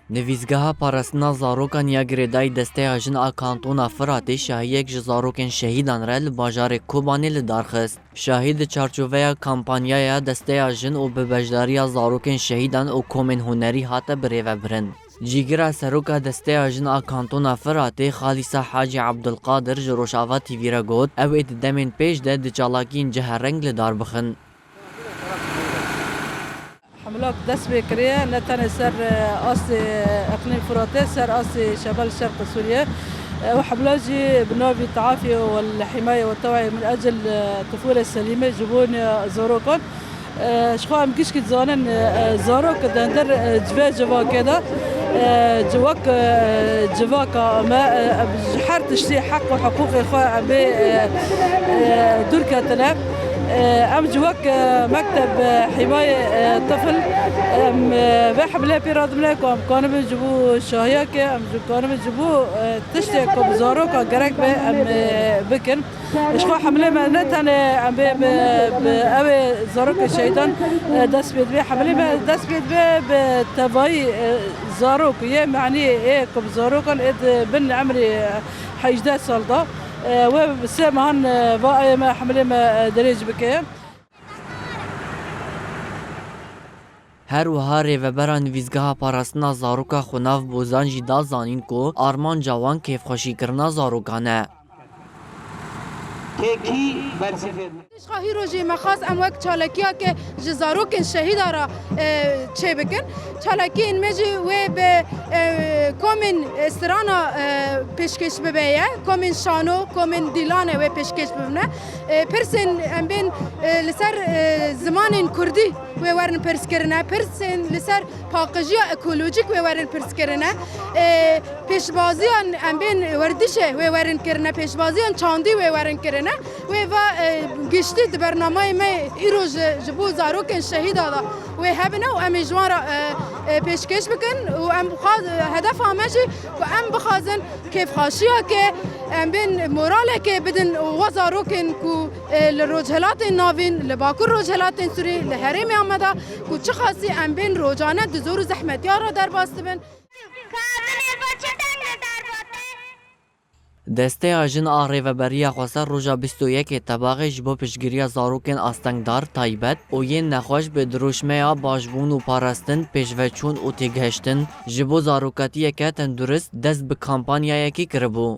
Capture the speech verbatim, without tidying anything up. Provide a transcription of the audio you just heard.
Nivîsgeha Parastina Zarokan ya girêdayî Desteya Jin a Kantona Firatê şahiyek ji zarokên şehîdan re li bajarê Kobanê li dar xist. Şahî di çarçoveya kampanyaya Desteya Jin û bi beşdariya zarokên şehîdan û komên hunerî hate birêvebirin. Cîgira Seroka Desteya Jin a Kantona Firatê Xalîsa Hacî Abdulqadir ji Rojava T V re got, ew ê di demên pêş de di çalakiyên ciherreng li dar bixin. Hemlak dest pê kiriye, ne tenê ser, e, astê, e, Eqlîm Firatê, ser astê Şebel Şerq Sûriye. E, ew hemla jî bi navî Teafî wel Hîmaye we Tewayê min ecil, e, Tifûlê Selîmê ji bo ne zarokan. E, ji xwe em gişkî dizanin, e, e, zarok di hundir, e, civê civakê de, e, ci-, wek, e, civaka me, e, em ji her tiştî heq û hiqûqê xwe em bê, e, e, dûr ketine. E, em ji wek, e, mekteb, e, hîmayê, e, tifl, em, e, vê hemlê pê radimine ku em kanibin ji bo şahiyekê, em ji kanibin ji bo, e, tiştê ku bi zaroka gerek be em, e, bikin. Ji xwe hemlê me ne tenê em bê bi, bi ew ê zarokê şehîdan, e, dest pê dibe. Hemlê me dest pê dibe bi tevayî, e, zarok yê, manî ê ku bi zarokan ê di bin emrê hejdeh sal da. E, wê bi sê mehan, e, va ê me hemlê me, e, dirêj bike. Her wiha rêvebera Nivîsgeha Parastina Zaroka Xunav Bozan jî da zanîn ku armanca wan kêfxweşîkirina zarokan e. Têkî bersivê. Ji xwe hîro jî me xwest em wek çalakiyeke ji zarokên şehîda re, e, çêbikin. Çalakiyên me jî wê bi, e, komên, e, strana, e, pêşkêş bibe ye, komên şano, komên dîlanê wê pêşkêş bibine. E, pirsên em bên, e, li ser, e, zimanên kurdî wê werin pirs kirine, pirsên li ser paqijiya ekolojîk wê werin pirs kirine, e, pêşbaziyan em bên werdişê wê werin kirine, pêşbaziyan çandî wê werin kirine. Wê va, e, giştî di bernameyê me îro ji, ji bo zarokên şehîda de wê hebine û em ê ji wan re, e, e, pêşkêş bikin û em xwaz-, hedefa me jî ku em bixwazin kêfxweşiyeke, em bên moralekê bidin we zarokên ku, e, li Rojhilatên Navîn, li Bakur Rojhilatên Sûrî, li herêmê Ameda ku çiqasî em bên rojane di zor û zehmetiya re derbas dibin. Desteya Jin a Rêveberiya Xweser roja bîst û yekê Tebaxê ji bo piştgiriya zarokên astengdar taybet û yên nexweş bi dirûşmeya Başbûn û Parastin, Pêşveçûn û Têgihiştin ji bo zarokatiyeke tendurist dest bi kampanyayekî kiribû.